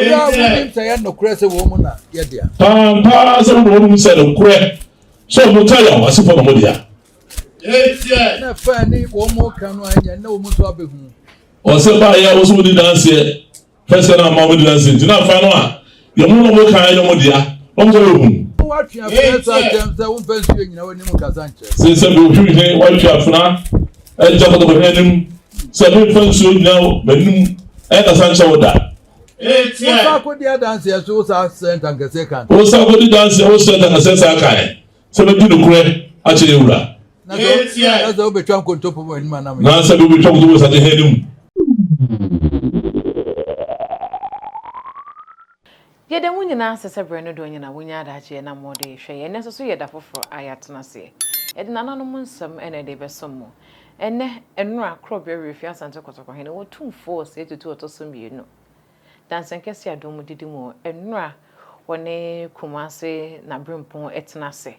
Berɛ a wonim sɛ ɛyɛ nokorɛ sɛ wɔn mu na yɛ dea. Ampa ara sɛ mo na wɔnim sɛ nokorɛ sɛ wɔn ta yɛ asefoɔ na mo dea. Na ɛfa ne wɔn mu ka no anyɛ na wɔn nso abɛhu. Ɔsɛ ba yɛ wɔn di danseɛ fɛ sɛ na ama wɔn di danseɛ nti na afa no a yɛ mo na wɔn kan yɛ wɔn dea wɔn nso bɛhu. Woatwe afena so akyɛm sɛ womfa nsuo nyina w'anim kasa nkyerɛ. Sɛ sɛ bi ohwim hene woatwe afena agya kɔtɔkɔhene anim sɛ memfa nsuo nyina m'anim ɛnkasa nkyerɛ wo da. Wosan kɔdi adanseɛ so wosan srɛ ntankɛseɛ kan. Wosan kɔdi danseɛ wosrɛ ntankɛseɛ saa kan sɛ mɛdi nokorɛ akyerɛ yɛn wura. Na sɛ wobɛtwa nkontompo wɔ anim anam. Na sɛ wobɛtwa nkontompo wɔ Santehene anim. Yɛda mo nyinaa ase sɛ berɛ no dɔ nyina wonya adagyeɛ na mode rehwɛ yɛn. Ɛnnɛ nso so yɛ da foforɔ a yɛatena aseɛ. Yɛde nananom nsɛm na ɛde rebɛsom mo. Ɛnnɛ, nnora, Korɔbea Werɛfie Asante Kɔtɔkɔ Hene, Otumfoɔ Osei Tutu Ɔtɔ So Mmienu, Dansenkɛse a dɔm didi mu, nnora wɔne Kumase N'aberempɔn tena ase.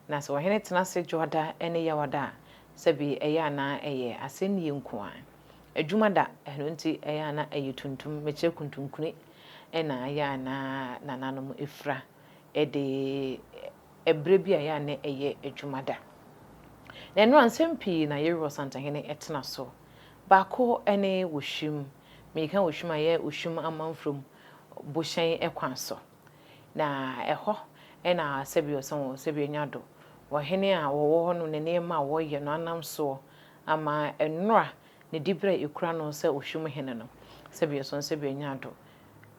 Na sɛ ɔhene tena ase Dwoada ne Yawada a, sɛbi ɛyɛ a na ɛyɛ asɛnnie nko ara. Adwuma da, ɛno nti ɛyɛ a na ɛyɛ tuntum, mekyerɛ kuntunkuni na ɛyɛ a na nananom fira de ɛberɛ bi a ɛyɛ a na ɛyɛ adwuma da. Na ɛno a nsɛm pii na Yeru Ɔsantehene tena so. Baako ne Wohwim, meka Wohwim a ɛyɛ Wohwim amanfrom bohyɛn kwan so. Na ɛhɔ na sɛbi ɔsɛ sɛbi anya do. Ɔhene a wɔwɔ hɔ no ne nneɛma a wɔyɛ no anam soɔ ama nnora ne diberɛ a ɛkura no sɛ Ohwim hene no, sɛbi ɔsɔn sɛbi anya do.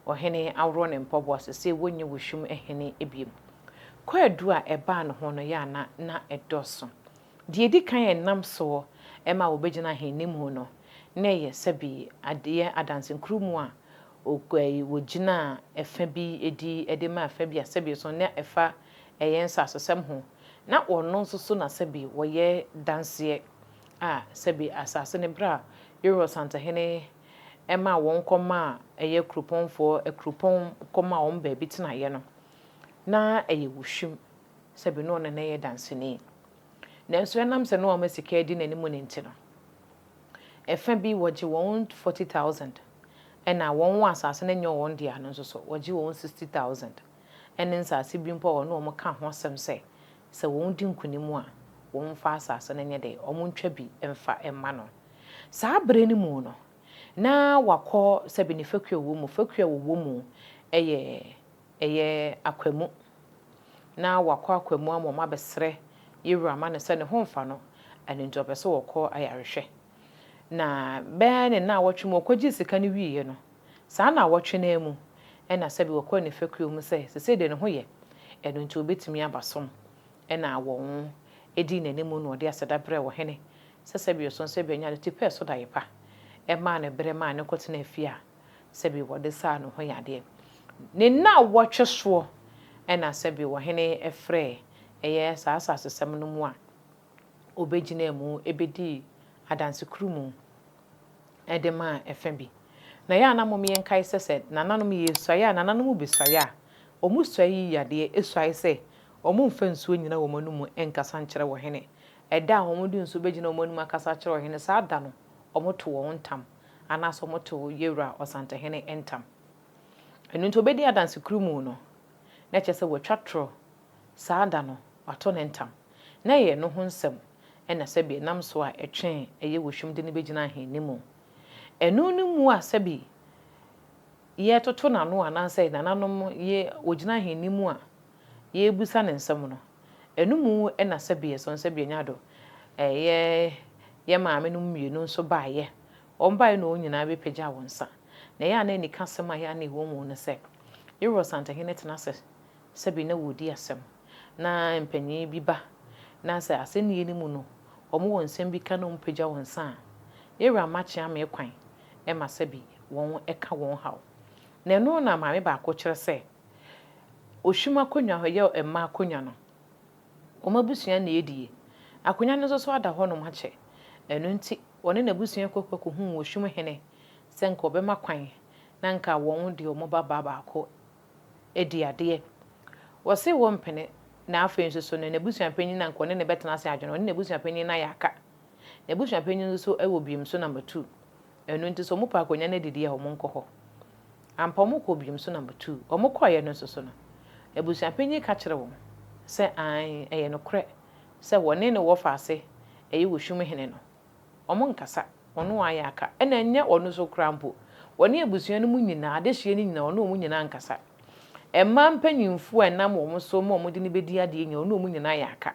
Ɔhene aworɔ ne mpaboa sesei wɔnyɛ Ohwim hene biom. Kwaadu a ɛbaa ne ho no yɛ ana na ɛdɔso. Deɛ ɛdi kan a ɛnam soɔ ma wɔbɛgyina ahenni mu no, na ɛyɛ sɛbi adeɛ adansenkuru a wɔgyinaa ɛfa bi di de maa ɛfa bi a sɛbi ɔsɔn na ɛfa ɛyɛ nsasesɛm ho. Na ɔno nso so na sɛbi wɔyɛ danseɛ a sɛbi asase no berɛ a Yowura Ɔsantehene maa wɔn kɔmaa ɛyɛ kuropɔnfoɔ akuropɔn kɔmaa wɔn baabi tenaeɛ no, na ɛyɛ Wuhwim, sɛbi na ɔno na ɛyɛ danseni. Nanso ɛnam sɛ na wɔama sika adi n'anim no nti no, ɛfa bi wɔgye wɔn 40,000 ɛna wɔn wɔ asase no nyɛ wɔn dea no nso so wɔgye wɔn 60,000 ɛne nsase bi mpo a wɔne wɔn ka ho asɛm sɛ sɛ wɔdi nkonim a, wɔmfa asase no nyɛ dɛ, wɔntwa bi mfa mma no. Saa berɛ no mu no, na wakɔ sɛbe ne fekuo a ɔwɔ mu, fekuo a ɔwɔ mu yɛ ɛyɛ Akwamu. Na wakɔ Akwamu ama wɔabɛsrɛ Yewura ama no sɛ ne ho mfa no, ɛno nti ɔpɛ sɛ ɔkɔ ayarehwɛ. Na bɛyɛ ne nnawɔtwe mu, ɔkɔgyee sika no wieeɛ no, Saa nnawɔtwe no ara mu na sɛbe wɔkɔɔ ne fekuo mu sɛ sesei deɛ ne ho yɛ, ɛno nti ɔbɛtumi aba som. Ɛna wɔn dii n'anim na ɔde aseda brɛɛ ɔhene sɛ sɛbe ɔsɔ sɛbe anya no tipɛɛ so daeɛ pa maa no berɛ maa no kɔtenaa fie a sɛbe wɔde saa ne ho yadeɛ. Ne nnawɔtwe soɔ na sɛbe ɔhene frɛɛ ɛyɛ saa asasesɛm no mu a ɔbɛgyinaa mu bɛdii adansekrumu. de maa ɛfã bi. Na ɛyɛ a na mom yɛnkae sɛ sɛ nananom yɛsuae a nananom besuae a, wɔn suae yi yadeɛ suae sɛ wɔn mfa nsuo nnyina wɔn anomu nkasa nkyerɛ ɔhene. Ɛda a wɔn de nsuo bɛgyina wɔn anomu akasa akyerɛ ɔhene saa da no wɔn to wɔn ntam anaasɛ wɔn to yɛwura Ɔsantehene ntam. Ɛno nti ɔbɛdi adansekrumu no na kyerɛ sɛ watwa torɔ saa da no wato ne ntam. Na ɛyɛ ɛno ho nsɛm na sɛbi ɛnam so a ɛtwe ɛyɛ wohwim de no bɛgyina ahenni mu. Ɛno no mu a sɛbi yɛretoto n'ano anaasɛ nananom yɛ ɔgyina ahenni mu a yɛrebisa no nsɛm no, ɛno mu na sɛbi ɛsɔn sɛbi ɛnya do ɛyɛ yɛ maame nom mmienu nso baeɛ. Wɔn baeɛ na wɔn nyinaa bɛpagyaa wɔn nsa. Na ɛyɛ a na anikasɛm a ɛyɛ a na ɛwɔ mu ne sɛ, Yɛwura Ɔsantehene tena ase sɛbi na wɔredi asɛm na mpanyin bi ba na sɛ asɛnnie no mu no wɔn wɔ nsɛm bi ka na wɔn pagya wɔn nsa a, yɛwura mma kyeame kwan ma sɛbi wɔn ka wɔn haw. Na ɛno na maame baako kyerɛ sɛ Ohwim akonnwa hɔ yɛ mmaa akonnwa no, wɔn abusua na ɛdie. Akonnwa no nso so ada hɔnom akyɛ. Ɛno nti wɔne n'abusua kɔ kɔhuu Ohwim hene sɛ nka ɔbɛma kwan na nka wɔn de wɔn ba baa baako adi adeɛ. Wɔse wɔmpene, na afei nso so no n'abusuapanyin na anka ɔne no bɛtena ase adwene, ɔne n'abusuapanyin no ayɛ aka. N'abusuapanyin nso so wɔ biom so number two. Ɛno nti sɛ wɔpɛ akonnwa no adidi a wɔnkɔ hɔ. Ampa wɔkɔɔ biom so number 2. Wɔkɔeɛ no nso so no, abusuapanyin ka kyerɛ wɔn sɛ aane, ɛyɛ nokorɛ sɛ wɔne ne wɔfaase ɛyɛ Oshum hene no, wɔnkasa, ɔno ayɛ aka. Ɛna ɛnyɛ ɔno nso koraa mpo, wɔne abusua no mu nyinaa, adehyeɛ no nyinaa, ɔne wɔn nyinaa nkasa. Mmaa mpanyimfoɔ a ɛnam wɔn so ma wɔde no bɛdi adeɛ nyinaa, ɔne wɔn nyinaa ayɛ aka.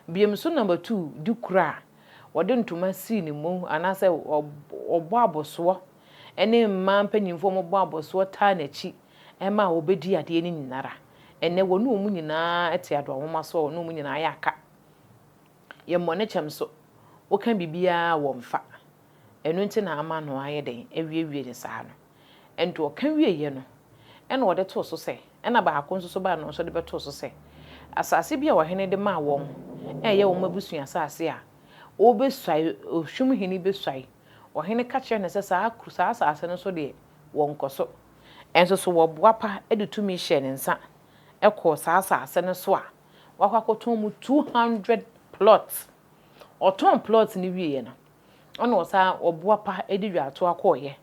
Biom nso number 2 di koro a wɔde ntoma sii ne mu anaasɛ ɔbɔ abɔsoɔ ne mmaa mpanyimfoɔ a wɔbɔ abɔsoɔ taa n'akyi ma wɔbɛdi adeɛ no nyinara. Ɛnnɛ wɔne wɔn nyinaa te adoa-nwoma so a wɔne wɔn nyinaa ayɛ aka. Yɛmmɔ ne kyɛm so, woka biribiara a wɔmfa. Ɛno nti na ama no ayɛ dɛn awiewie no saa no. Ɛnti ɔka wieeɛ no, ɛna ɔde too so sɛ, ɛna baako nso so baa na ɔno nso de bɛtoo so sɛ, asase bi a ɔhene de maa wɔn a ɛyɛ wɔn abusua asase a ɔrebɛsuae, Ohwim hene bɛsuae, ɔhene ka kyerɛɛ no sɛ saa saa asase no so deɛ wɔnkɔ so. Nso so wɔboapa de tumi hyɛɛ ne nsa kɔɔ saa asase no so a wakɔ akɔtɔn mu 200 plots. Ɔtɔn plot no wieeɛ no, ɛna ɔsan ɔboapa de dwaatoa kɔeɛ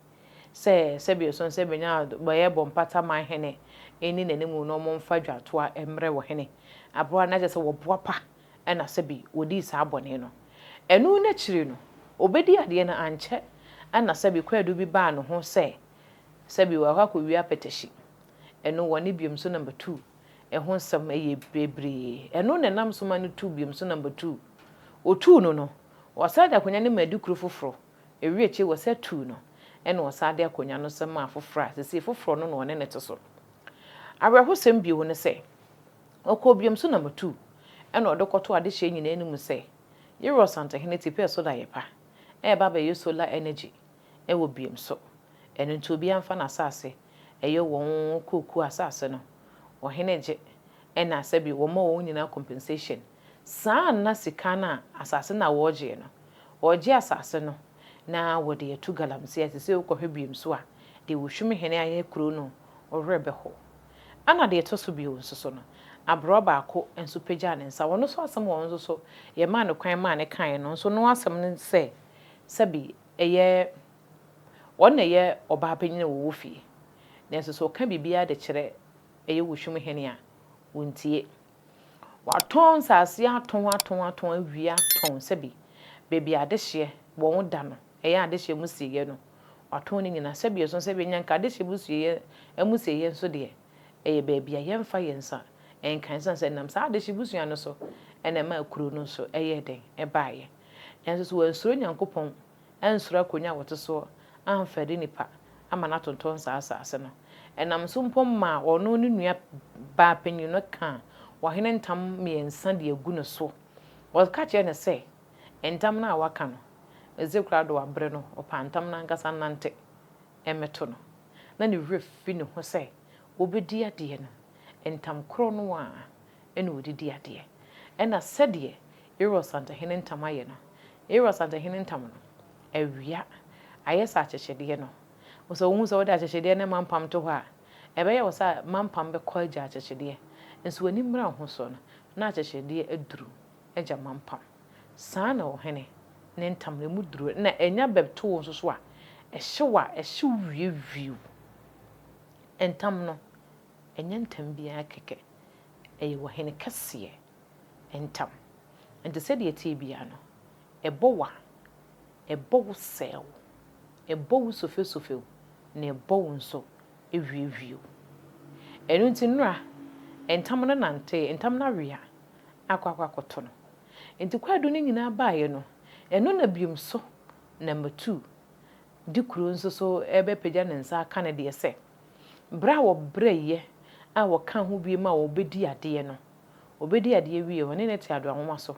sɛ sɛbi ɛso sɛ bɛnya bɛyɛ bɔ mpata man hene ɛni n'anim na wɔmfa dwaatoa mmerɛ wɔ hene. Aberɛ a na kyerɛ sɛ wɔboapa ɛna sɛbi wɔdii saa bɔne no. Ɛno n'akyiri no, ɔbɛdi adeɛ no ankyɛ ɛna sɛbi kwaadu bi baa ne ho sɛ sɛbi wakɔ akɔwie apɛtɛhyi. Ɛno wɔne biom so number 2 ɛho nsɛm ɛyɛ bebree. Ɛno na ɛnam so ma no tuu biom so number 2. Ɔtuu no no, wɔsan de akonnwa no ma adikuro foforɔ. Ewie akyi wɔsɛ tuu no, ɛna wɔsan de akonnwa no sɛ maa foforɔ a sisi foforɔ no na ɔne ne te so. Awerɛhosɛm bio ne sɛ, ɔkɔɔ biom so number 2 ɛna ɔde kɔto adehyeɛ nyinaa anim sɛ Yero Asantehene tipɛɛ so da yɛ pa ɛreba abɛyɛ solar energy ɛwɔ biom so. Ɛno nti obiara mfa n'asase ɛyɛ wɔn kookoo asase no ɔhene gye ɛna sɛbi wɔma wɔn nyinaa compensation. Saa na sika no a asase no a wɔregye no, wɔregye asase no na wɔde atu galamsey a sɛ wokɔhwɛ biom so a deɛ Ohwim hene ayɛ kuro no ɔwerɛ bɛhɔ. Ana deɛ ɛtɔ so bio nso so no, aberewa baako nso pagyaa ne nsa. Ɔno nso asɛm a ɔno nso so yɛmaa no kwan maa ne kaeɛ no nso no asɛm no sɛ sɛbi ɛyɛ ɔno na ɛyɛ ɔbaa panyin a wɔwɔ fie. Nanso sɛ ɔka biribiara de kyerɛ ɛyɛ Ohwim hene a, wɔntie. Watɔn nsase atɔn atɔn atɔn awie atɔn sɛbi baabi a adehyeɛ wɔn da no ɛyɛ adehyeɛ mu sieɛ no watɔn ne nyinaa sɛbi ɛso sɛbi nyanka adehyeɛ mu sieɛ mu sieɛ nso deɛ ɛyɛ baabi a yɛmfa yɛn nsa nka ɛsiane sɛ nam saa adehyeɛ busua no so ɛna ɛma kuro no nso ɛyɛ den ɛbaeɛ. Nanso so wɔansuro Nyankopɔn ansuro akonnwa a wɔte soɔ amfɛre nipa ama no atontɔn saa asase no. Ɛnam so mpo maa ɔno ne nua baa panyin no kaa ɔhene ntam 3 de agu ne so. Wɔka kyerɛ no sɛ ntam no a waka no, ɛsɛ koraa do wabrɛ no, ɔpa ntam no ankasa nante ɛmmɛto no. Na ne werɛ fi ne ho sɛ wɔbɛdi adeɛ no, ntam korɔ no a ɛna wɔdidi adeɛ. Ɛna sɛdeɛ Yero Asantehene ntam ayɛ no, Yero Asantehene ntam no, awia ayɛ sɛ akyekyedeɛ no. Sɛ wohu sɛ wode akyekyedeɛ ne mampam to hɔ a, ɛbɛyɛ wo sɛ mampam bɛkɔ agya akyekyedeɛ. Nso w'ani mmra wo ho so no, na akyekyedeɛ aduru agya mampam. Saa na ɔhene ne ntam no emu duru na ɛnya bɛto wo nso so a, ɛhyew a ɛhyew wiewie. Ntam no, ɛnyɛ ntam biara kɛkɛ. Ɛyɛ ɔhene kɛseɛ ntam. Nti sɛdeɛ ɛteɛ biara no, ɛbɔ wo a, ɛbɔ wo sɛe wo, ɛbɔ wo sofesofew, na ɛbɔ wo nso ewiewie wo. Ɛno nti nnora, ntam no nante, ntam no awea akɔ akɔ akɔto no. Nti kwaadu no nyinaa baeɛ no, ɛno na biom so number 2 di kuro nso so ɛbɛpagya ne nsa aka ne deɛ sɛ, berɛ a wɔbrɛeɛ a wɔka ho biem a wɔbɛdi adeɛ no, wɔbɛdi adeɛ wie, wɔne ne te adoa-nwoma so,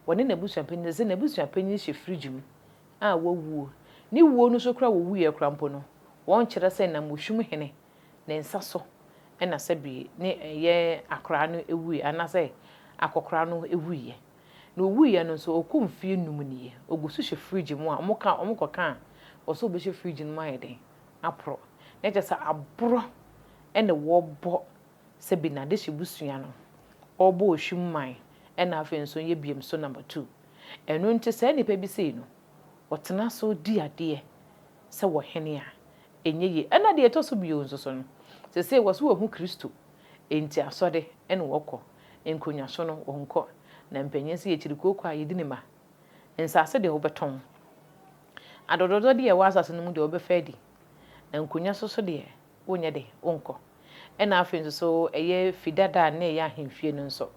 wɔne n'abusuapanyin, sɛ n'abusuapanyin hyɛ fridge mu a wawuo. Ne wuo no so koraa wɔwuiɛ koraa mpo no, wɔn kyerɛ sɛ nam Ohwim hene ne nsa so ɛna sɛbi ne ɛyɛ akwaraa no ewuiɛ anaasɛ akɔkoraa no ewuiɛ. Na owuiɛ no nso ɔkɔ mfie 5 nie, ogu so hyɛ fridge mu a wɔn kɔka a wɔsɛ wɔbɛhyɛ fridge no mu ayɛ den aporɔ. Na kyerɛ sɛ aborɔ ɛna wɔrebɔ sɛbi n'adehye busua no, ɔrebɔ Ohwim man ɛna afei nso yɛ biom so number 2. Ɛno nti saa nipa bi sei no, ɔtena so di adeɛ sɛ wɔhene a, Ɛnyɛ yie. Ɛna deɛ ɛtɔ so bio nso so no, seesei wɔ so wɔahu Kristo, enti asɔre na wɔkɔ, nkonnwa so no wɔnkɔ. Na mpanyin se yɛkyiri kooko a yɛdi ne ma. Nsase deɛ wobɛtɔn. Adɔdɔdɔdeɛ a ɛwɔ asase no mu deɛ wobɛfa adi. Na nkonnwa so so deɛ wonyɛ dɛ, wonkɔ. Ɛna afei nso so ɛyɛ fi dada a na ɛyɛ ahemfie no nso,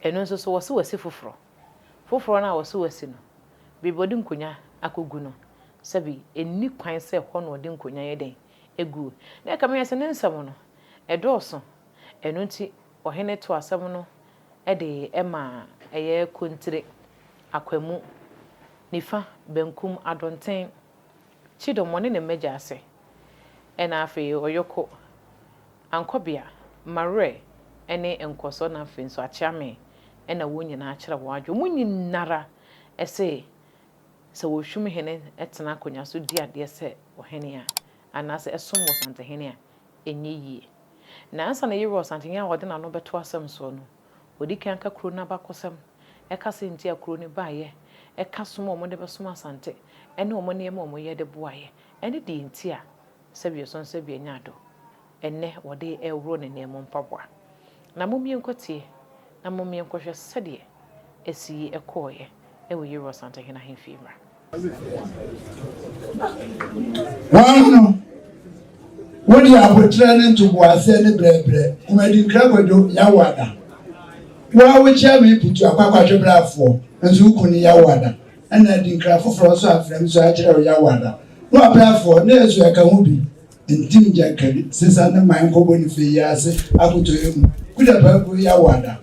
ɛno nso so wɔse wɔasi foforɔ. Foforɔ no a wɔse wɔasi no, baabi a wɔde nkonnwa akɔgu no, sɛbi ɛnni kwan sɛ ɛhɔ na wɔde nkonnwa yɛ dɛn, gu. Na ɛkame ayɛ sɛ ne nsɛm no, ɛdɔɔso. Ɛno nti ɔhene too asɛm no de maa ɛyɛ Kontire, Akwamu, Nifa, Benkum, Adonten, Kyidom, ɔne ne mma gya ase. Ɛna afei Ɔyɔko, Ankɔbea, Mawerɛ ne Nkɔsɔ na afei nso Akyeame na wɔn nyinaa kyerɛ wɔn adwene. Wɔn nyinara se sɛ Oshum hene tena akonnwa so di adeɛ sɛ ɔhene a, anaasɛ ɛsom wɔ Santehene a, ɛnyɛ yie. Na ansa na Yeroa Ɔsantehene a ɔde n'ano bɛto asɛm soɔ no, ɔdi kan ka kuro no abakɔsɛm, ɛka sɛ nti a kuro no baeɛ, ɛka som a wɔde bɛsom Asante, ɛne wɔn nneɛma a wɔyɛ de boaeɛ, ɛne deɛ nti a sɛbi ɔsɔn sɛbi anya adɔ ɛnnɛ wɔde reworo ne nan mu mpaboa. Na mom yɛnkɔtie na mom yɛnkɔhwɛ sɛdeɛ ɛsii kɔeɛ wɔ Yeroa Ɔsantehene ahemfie mmra. Wɔn no, wode aboterɛ ne ntoboaseɛ ne brɛbrɛ Kumadi Nkra Kwadwo Yawoada. Wo a wokyia me putu akwakwatwe brafoɔ nso wo kunu Yawoada. Ɛna adinkra foforɔ nso afrɛ me nso akyerɛ wo Yawoada. Na wabrafoɔ na yɛso yɛka ho bi. Ntim gyankari sesa ne man nkɔbɔ ne fɛ yi ase akotɔeɛ mu. Kuda paakuo Yawoada.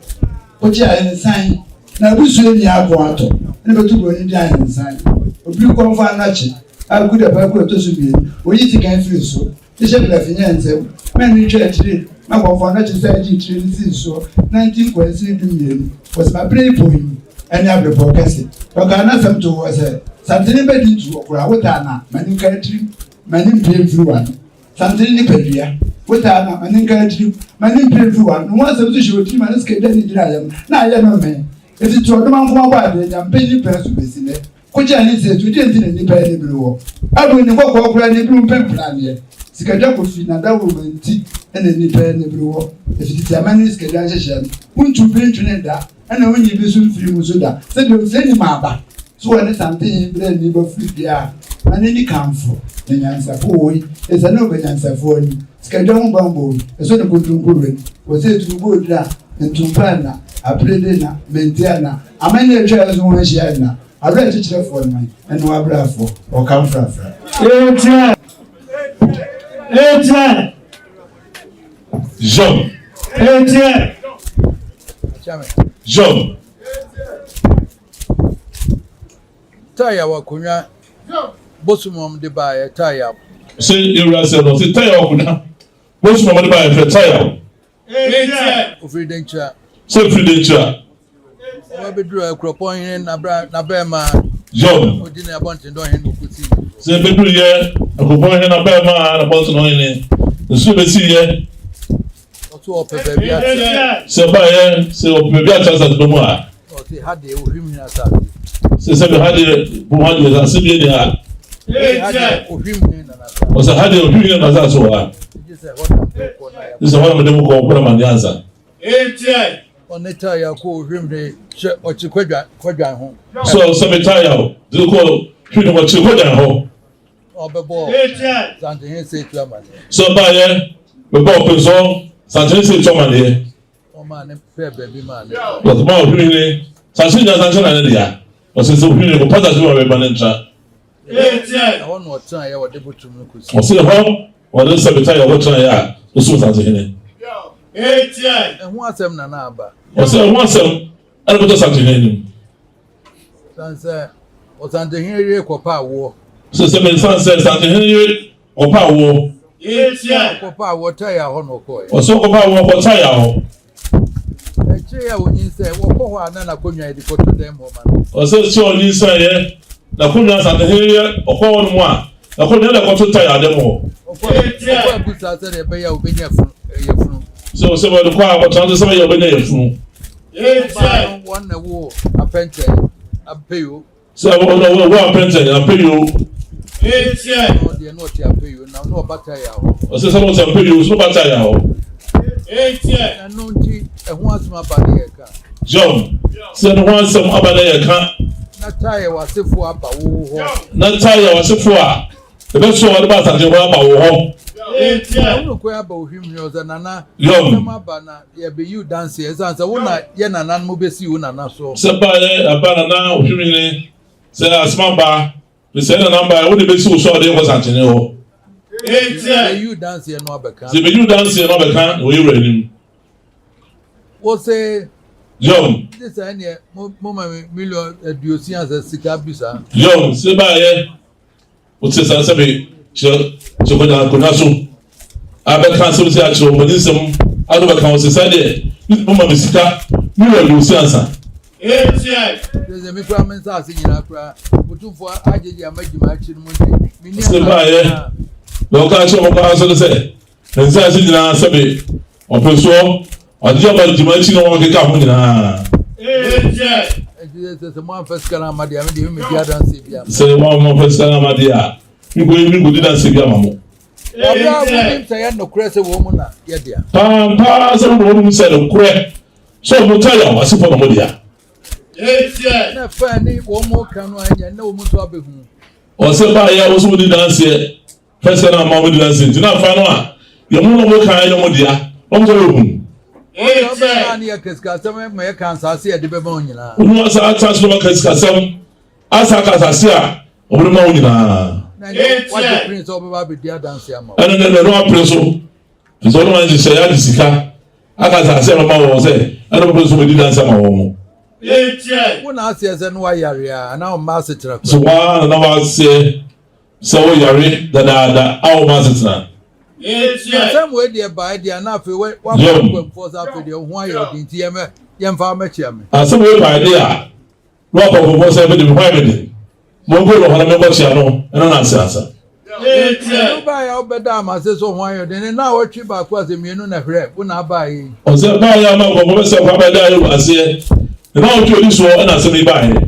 Wogye ahensan na abusua nni ako atɔ ne bɛto buroni de ahensan. Obi kɔmfo anɔkye a kuda paakuo ɛtɔ so mmienu oyi sekan firi so de hyɛ brɛfe nyɛ nsam ma ne twa akyire ma kɔmfo anɔkye san gyee tire no sii soɔ 19 kwansini 12 wɔsɛ ma bere yi pɔn yi ɛne abrepɔw kɛse. Ɔkaa n'asɛm too hɔ sɛ, Santene bɛdi ntu wɔ koraa wotaa na ma ne nka tirim ma ne mpue mfiri w'ano. Santene nipadua, wotaa na ma ne nka tirim ma ne mpue mfiri w'ano. Ne ho asɛm nso hyɛ otirim ma ne sikadwa ne gyina yam na ayɛ no mmɛn. Eti to ɔdoma nkoma bɔ adeɛ nya mpanyin pɛn so besi nnɛ. Kogye a ne sɛ to deɛ nti na nnipa ani bere wɔ. Abu ne kɔkɔɔ koraa ne bere mpempraneɛ. Sikadwa kofi na dawuroma nti na nnipa ani bere wɔ. Efi tete amanne sikadwa nhyehyɛɛ no, wontu bi ntwene da ɛna wonyi bi nso mfiri mu nso da. Sɛdeɛ ofie nim aba so wɔ ne santen berɛ ani bɛfiri dua a, ma n'ani kamfo na nyansafo wɔ yi, esiane ɔbɛ nyansafoɔ ani. Sikadwa ho bammɔ yi, ɛsɔ ne kontonko wɛn. Wɔ sɛ ɛtumi bɔ odwira, ntompa nna, aperede nna, mmentia nna, aman a atwa yɛn ho ahyia nna, awerɛkyekyerɛfoɔ no man, ɛne w'abrɛafoɔ, ɔka mfrafra. Etia! Etia! Job. Etia! Job. Taya akonnwa bosom wɔn de baeɛ taya. Sɛ ewura sɛ no sɛ taya akonnwa bosom wɔn de baeɛ fɛ taya. Ofiri Denkyira. Sɛ ofiri Denkyira. Wɔbɛduru Akuropɔn hene n'abɛɛma. Job. Odi ne abɔntendɔn hene na ɔkɔsii. Sɛ ebeduru yɛ Akuropɔn hene n'abɛɛma n'abɔntendɔn hene nso ebesi yɛ. Ɔso ɔpɛ baabi atena. Sɛ ɔbaeɛ sɛ ɔpɛ baabi atena asase no mu a. Ɔse ha deɛ ohwim hene asase. Sɛ sɛ ha deɛ bom ha deɛ asase bi ni ha. Ha deɛ ohwim hene na n'asase. Ɔsɛ ha deɛ ohwim hene na n'asase wɔ ha. Gye sɛ hɔ na mede kɔ na yɛ. Gye sɛ hɔ na mede mo kɔ kɔ na ma ne ansa. Ɔne taaya kɔ ohwim hene hyɛ ɔkye kwadwan kwadwan ho. Sɛ ɔsɛ me taaya o de kɔ hwim hene ɔkye kwadwan hɔ. Ɔbɛbɔɔ Santehene Seetu amaneɛ. Sɛ ɔbaeɛ bɛbɔɔ Ɔpɛnsɔn Santehene Seetu amaneɛ. Ɔmaa ne pɛɛ baabi maa ne. Ɔmaa Ɔhwimhene Santehene nyinaa Santehene na ne dea. Ɔsɛ sɛ Ɔhwimhene kɔpɛ asase bi ma bɛma no ntra. Ɛhɔ na ɔtenaeɛ a ɔde botom no kɔsii. Ɔsɛ ɛhɔ ɔde sɛbeta yɛ ɔkɔtenaeɛ a ɔsum Santehene. Ɛho asɛm na na aba. Ɔsɛ ɛho asɛm ɛna bɛtɔ Santehene anim. San sɛ Ɔsantehene yere kɔpa awoɔ. Sɛ sɛ mensan sɛ Santehene yere kɔpa awoɔ. Ɔkɔpa awoɔ Taya hɔ na ɔkɔɔɛ. Ɔsɛ ɔkɔpa awoɔ kɔ Taya hɔ. Akyire a ɔnyinsɛn wɔkɔ hɔ a na n'akonnwa yɛde kɔto dan mu hɔ ma no. Ɔsɛ sɛ ɔnyinsɛn yɛ n'akonnwa Santehene yɛ ɔkɔ hɔ nom a n'akonnwa na ɛkɔto Taya dan mu hɔ. Ɔkɔ ɔkɔ abusaa sɛdeɛ ɛbɛyɛ a ɔbɛnya funu yafunu. Sɛ ɔsɛ wɔde kɔ a ɔkɔtena so sɛ ɛbɛyɛ a ɔbɛnya yafunu. Ɔbaa no wɔn na woo Apɛnkyɛn, Ampeyoo. Sɛ wɔn na woo Apɛnkyɛn, Ampeyoo. Na ɔdeɛ na ɔte Apeyo na na ɔba Taya hɔ. Ɔsɛ sɛ na ɔte Apeyo so na ɔba Taya hɔ. Na ɛno nti ɛho asɛm aba na yɛka. John, sɛ ɛno ho asɛm aba na yɛka. Na Taya w'asefoɔ aba wo hɔ. Na Taya w'asefoɔ a ɛbɛsoa wɔde ba asase hɔ aba wo hɔ. Na wo nokwa aba ohwim hwɛ ɔsɛ nana. Yɔm. Asɛm aba na yɛbɛyi wo danseɛ ɛsiane sɛ wo na yɛ nananom bɛsi wo nana so. Sɛ baeɛ aba nana ohwim hene sɛ asɛm aba mesɛ nana baeɛ wo na ɛbɛsi wo so a wode yɛkɔ sankyene hɔ. Yɛbɛyi wo danseɛ no abɛka. Sɛ yɛbɛyi wo danseɛ no abɛka na wɔyɛ wura anim. Wo se. Yɔm. Gye sɛ ɛneɛ mo mo ma me million aduosia sɛ sika bi saa. Yɔm se baeɛ. Wote saa sɛ me kyerɛ sɛ kɔnya akonnwa so abɛka asɛm sɛ akyerɛ ɔpanin nsɛm ado bɛka wo sɛ saa deɛ moma me sika me wɔ aduosi ansa. Sɛ me kura me nsaase nyinaa kura otumfoɔ agyegye ama gyima akyi no mu nti menni Sɛ baayɛ na ɔka kyerɛ wɔn koraa nso ne sɛ ne nsaase nyinaa sɛbe ɔpɛ soɔ ɔgyegye ama gyima akyi na wɔn keka ho nyinaa. Sɛ moamfa sika no amma deɛ a, me deɛ memmɛdi adanseɛ bi ama. Sɛ moamfa sika no amma deɛ a, mekɔ yi menkɔdi danseɛ bi ama mo. Wɔberɛ a monim sɛ ɛyɛ nokorɛ sɛ wɔn mu na yɛ dea. Ampa ara sɛ mo na wɔnim sɛ nokorɛ sɛ wɔn ta yaw asefoɔ na mo dea. Na ɛfaa ni wɔn mu ka no anyɛ na wɔn nso abɛhu. Ɔsɛ baayɛ a wɔsɛ wɔdi danseɛ. Fɛ sɛ na ama wɔn gyina nsi nti na afa no a yɛn mu na wɔn kan yɛ wɔn dea na wɔn sɛ wɔn hu. Wɔn asa asa so na wɔn ka sikasɛm asa aka asase a wɔn de ma wɔn nyinaa. Ɛno ne ɛno apere so sɛ wɔn ahyehyɛ yɛ ade sika aka asase a wɔma wɔn sɛ ɛna wɔn pɛ so wɔn di danse ama wɔn. Wo na aseɛ sɛ no wayare a anaa ɔmma asetra kura. So waa na waseɛ Sɛ wo yare dadaada a woma asetena. Asɛm wei deɛ bae deɛ na afei woaba akwamfoɔ sɛ afei deɛ wo ho ayɛ ɔden nti yɛmɛ yɛmfa mmɛkyia me. Asɛm wei bae deɛ a na waba akwamfoɔ sɛ afei deɛ me ho ayɛ me den monkɔ no hɔ na menkɔkyia no ɛna no ase ansa. Ɛno baeɛ a wobɛdaa m'ase sɛ wo ho ayɛ ɔden ne naawɔtwe baako asɛ mmienu na hwerɛ wo na abaeɛ yi. Ɔsɛ baeɛ a ma nkurɔfoɔ bɛsɛ kwan bɛdaa Yob aseɛ ne naawɔtwe ɔdi soɔ ɛna asɛm yi baeɛ.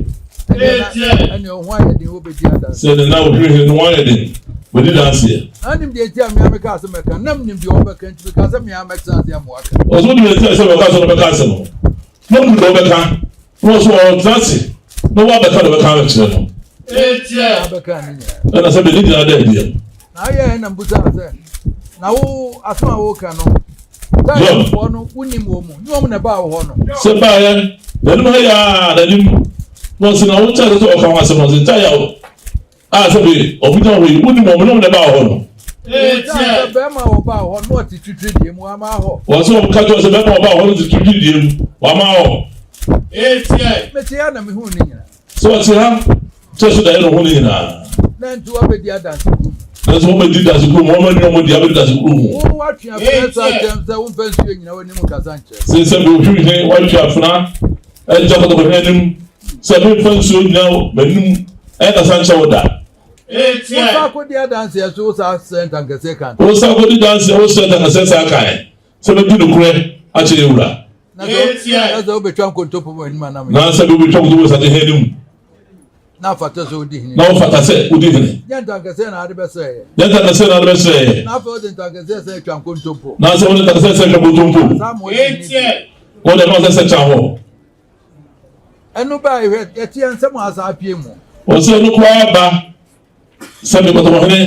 Ɛnneɛ wo ho ayɛ den wobɛdi adanseɛ. Sɛ ne na ohwiri hene no ho ayɛ den wadi danseɛ. Na nim deɛ nti a mea mekaa sɛ mɛka, na menim deɛ wɔbɛka nti mekaa sɛ mea mɛtena ase ama wɔaka. Ɔsɛ wonim deɛ nti a sɛ wɔka sɛ wɔbɛka asɛm no, na wonim deɛ wɔbɛka, na ɔsɛ ɔtena ase na wɔabɛka deɛ wɔbɛka abɛkyerɛ no. Abɛka ne nyinaa. Ɛna sɛ bɛne nyinaa da adiɛ. Na ayɛ na mbusa sɛ, na wo asɛm a woka no, Taefoɔ no wonim wɔn mu, ne wɔn na ɛbaa wo hɔ no. Sɛ baeɛ, n'anim ha yɛ a n'anim, na ɔse na wo nkyɛn sɛ ɔka ho asɛm no, ɔse nkyɛn yɛ a sɛ bi ɔmo gyina hɔ yi, wonim wɔn, ne wɔn na ɛbaa hɔ no. Sɛ bɛrima a ɔbaa hɔ no ɔte twitwi deɛ mu, wama hɔ. Wɔn sɛ wɔn ka kyerɛ sɛ bɛrima a ɔbaa hɔ no te twitwi deɛ mu, wama hɔ. Mete ha na mehuu ne nyinaa. Sɛ ɔte ha kyɛ so daeɛ na ɔhu ne nyinaa. Na nti wabɛdi adanse kuro mu. Nanso wɔbɛdi danse kuro mu, wɔn ani wɔn deɛ abɛdi danse kuro mu. Wo watwe afena so akyɛm sɛ womfa nsuo nyina w'anim kasa nkyerɛ. Sɛ sɛ bi ohwim he watwe afena agya kɔtɔkɔhene anim sɛ memfa nsuo nyina m'anim ɛnkasa nkyerɛ wo da. Wosa akɔdi adanseɛ so wosa sɛ ntankɛseɛ kan. Wosa akɔdi danseɛ wosɛ ntankɛseɛ saa kan. Sɛ mɛdi nokorɛ akyerɛ yɛn Wura. Na sɛ wobɛtwa nkontompo wɔ anim anam. Na sɛ wobɛtwa nkontompo wɔ asase he anim. Na afata sɛ wodi hene. Na wofata sɛ wodi hene. Nyɛ ntankɛseɛ na ade bɛsrɛ yɛ. Nyɛ ntankɛseɛ na ade bɛsrɛ yɛ. Na afei wode ntankɛseɛ sɛ atwa nkontompo. Na sɛ wode ntankɛseɛ sɛ atwa nkontompo. Saa ma wodi hene bio. Wode ma sɛ sɛ kya hɔ. Ɛno baa ehwɛ yɛte yɛn nsɛm a asa apue mu. Wɔsɛ ɛno koraa ba. Sɛ mekɔtɔmɔhene,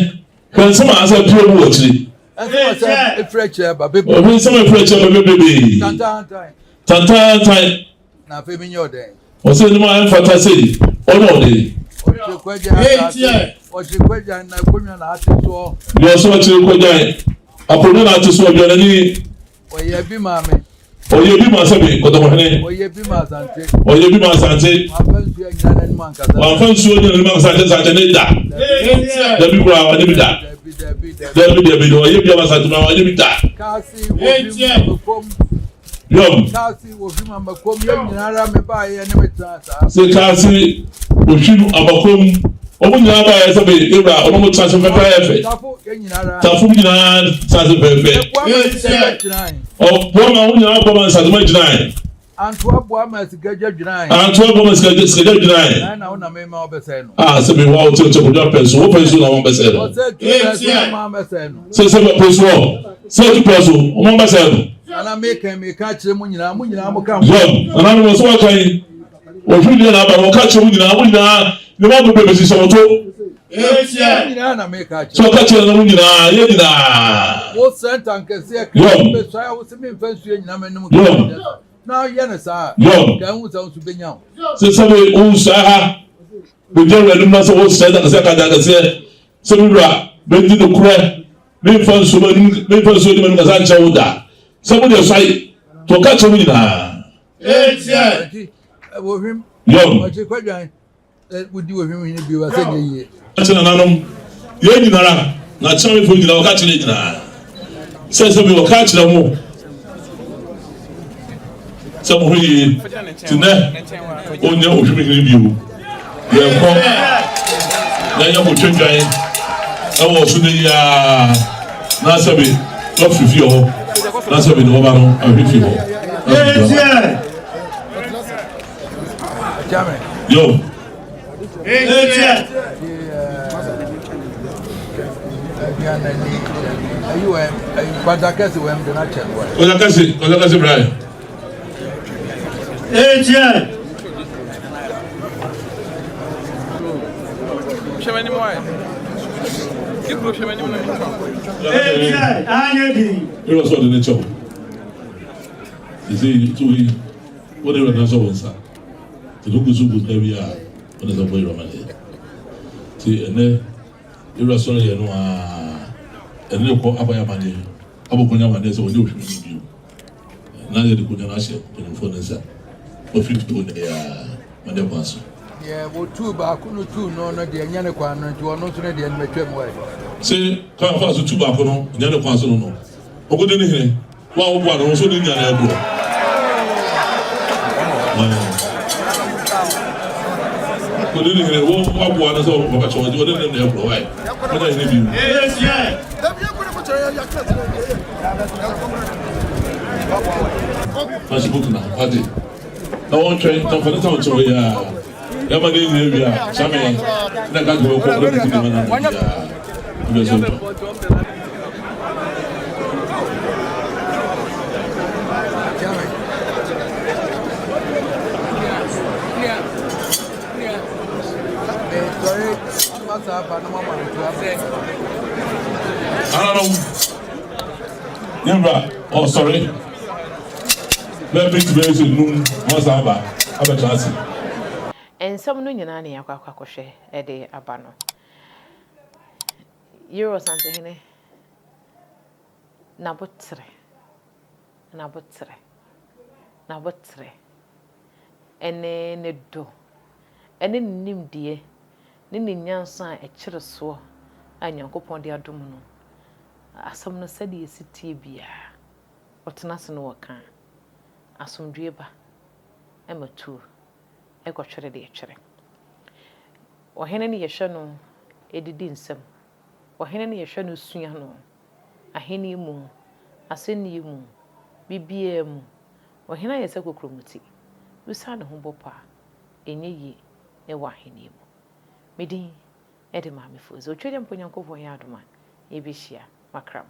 hwɛ nsɛm a asa apue mu wɔ akyiri. Nsɛm a sɛ efiri akyiri aba bebree. Ɔhwɛ nsɛm a efiri akyiri aba bebree. Tantantan. Tantantan. Na afei menyɛ ɔdɛn? Ɔsɛ anim a ɛmfata sei, ɔnyɛ ɔdɛn? Ɔkyere kwagyan asase, ɔkyere kwagyan na akonnwa na ate soɔ. Deɛ ɔsɛ ɔkyere kwagyan, akonnwa na ate soɔ, dwanani. Ɔyɛ bi maa me. Ɔyɛ bi ma sɛbe Kɔtɔkɔhene. Ɔyɛ bi ma Asante. Ɔyɛ bi ma Asante. Wamfa nsuo anyina n'anim ankasa. Wamfa nsuo anyina n'anim ankasa ankyɛ Asante ne da. Dabi koraa wanyɛ bi da. Dabi dabi ɔyɛ bi ama Asante ma wanyɛ bi da. Kaase wɔ bi mu makom. Yɔm. Kaase wɔ bi mu amakom yɛn nyinara me ba yɛ ne me tena saa. Sɛ kaase wɔ hwi mu amakom wɔn nyinaa ba yɛ sɛbe ewura wɔn mo tena ase fɛfɛ ayɛ fɛ. Tafo yɛn nyinara. Tafo nyinaa tena ase fɛfɛ. Ɛboa ma nsɛm gyinae. Ɔboa ma wɔn nyinaa boa ma nsasema gyinae. Anto aboa ma sikagya dwirae. Anto aboa ma sikagya dwirae. Na ɛna wo na mema wɔbɛsɛe no. A sɛ mewɔ wo tete kodwa pɛ so, wo pɛ so na wɔn bɛsɛe no. Ɔsɛ tu pɛ so na wɔn bɛsɛe no. Sɛ sɛ pɛ so ɔ, sɛ tu pɛ so, wɔn bɛsɛe no. Nana meka meka kyerɛ mu nyinaa, mo nyinaa mo ka ho. Yɔn, nana no sɛ wɔka yi, wɔhwɛ deɛ na aba no, wɔka kyerɛ mu nyinaa, mo nyinaa, ne ma bebree bɛsi sɛ wɔto. Mo nyinaa na meka kyerɛ. Sɛ ɔka kyerɛ no mo nyinaa, yɛ nyinaa. Wo sɛ ntankɛseɛ ka, bɛsua a wo sɛ memfa nsuo nyina m'anom Yɔn. Na ɔyɛ no saa a, Yɔn. ka ehu sɛ wo nso benya wo. Sɛ sɛ me wo sɛe ha, bɛgyina wura anim na sɛ wo sɛe dakɛseɛ ka dakɛseɛ sɛ me wura bɛdi nokorɛ memfa nsuo m'anim memfa nsuo di m'anim kasa nkyerɛ wo da sɛ mo deɛ sɔe to ɔka kyerɛ mo nyinaa. Nti, wɔhwim, Yɔn. ɔkye kwadwan. Wodi ohwim hene bio a, sɛ nyɛ yie. Kyerɛ nananom, yɛn nyinara, na kyerɛwefo nyinaa, wɔka kyerɛ nyinaa sɛ sɛ bi wɔka kyerɛ mo sɛ mo ho yie te nɛ ɔnyɛ ohwim hene bio yɛnkɔ na yɛ kɔtwa dwan ɛwɔ so ne yia na sɛ bi wɔfiri fie hɔ na sɛ bi ne wɔba no ahwɛ fie hɔ. Yo. Kɔsakɛse, kɔsakɛse bra. Yóò sọ de ne kyɛw. Sisi tumi. Wo de w'ani asɔ wo nsa. Nti no gu so gu da bi a wo ne sɛ bɔ yɛrɛ amaneɛ. Nti ɛnɛ yɛwura sɔre yɛ no aa ɛne ne kɔ akɔyɛ amaneɛ abɔ konya amaneɛ sɛ ɔnyɛ ohwim no bio. Na yɛde konya no ahyɛ mpanyinfoɔ no nsa. Wafiri tuo ne yɛ aa amaneɛ kwan so. Deɛ wɔtuu baako no tuu no no deɛ nyɛ ne kwan no nti ɔno nso ne deɛ no matwam wae. Se kwan fa so tu baako no nyɛ ne kwan so no no ɔkɔdi ne hene. Wo a woboa no, wo nso ne nya na ɛboɔ. Kodi ne hene, wo waboa no sɛ wɔbɛkyɛ wɔn, wɔde ne na ɛkorɔ, wae. Wɔnyɛ hene bi. Facebook na wate. Na wɔntwɛn, na wɔfa ne sɛ wɔnkyɛ wɔ yi a. Yɛma ne nyina wie a, kyame na ka kɔ bɛkɔ bɛkɔ ne ma na ne biara. Ɛbɛ so ntɔ. Ananom, yɛwura ɔsɔre bɛɛ bi tumi sɛ num na ɔsan aba abɛtena ase. Nsɛm no nyinaa na yɛakɔ akɔ akɔhwɛ de aba no. Yero Asantehene, n'aboterɛ, n'aboterɛ, n'aboterɛ ne ne dɔ ne ne nimdeɛ ne ne nyansa a ɛkyere soɔ a Nyankopɔn de adom no, asɛm no sɛdeɛ ɛsi teɛ biara, ɔtena ase na ɔka a, asomdwoeɛ ba ma tuo kɔtwere deɛ ɛtwere. Ɔhene no yɛhwɛ no didi nsam. Ɔhene no yɛhwɛ no sua no ahennie mu, asɛnnie mu, biribiara mu. Ɔhene ayɛ sɛ kokuromoti. Wosiane ne ho bɔ pɔ a, ɛnyɛ yie wɔ ahennie mu. Me din de Maame Fozi. Otwedeɛ mpo Nyankopɔn yɛ adom a, yɛbɛhyia. Makram.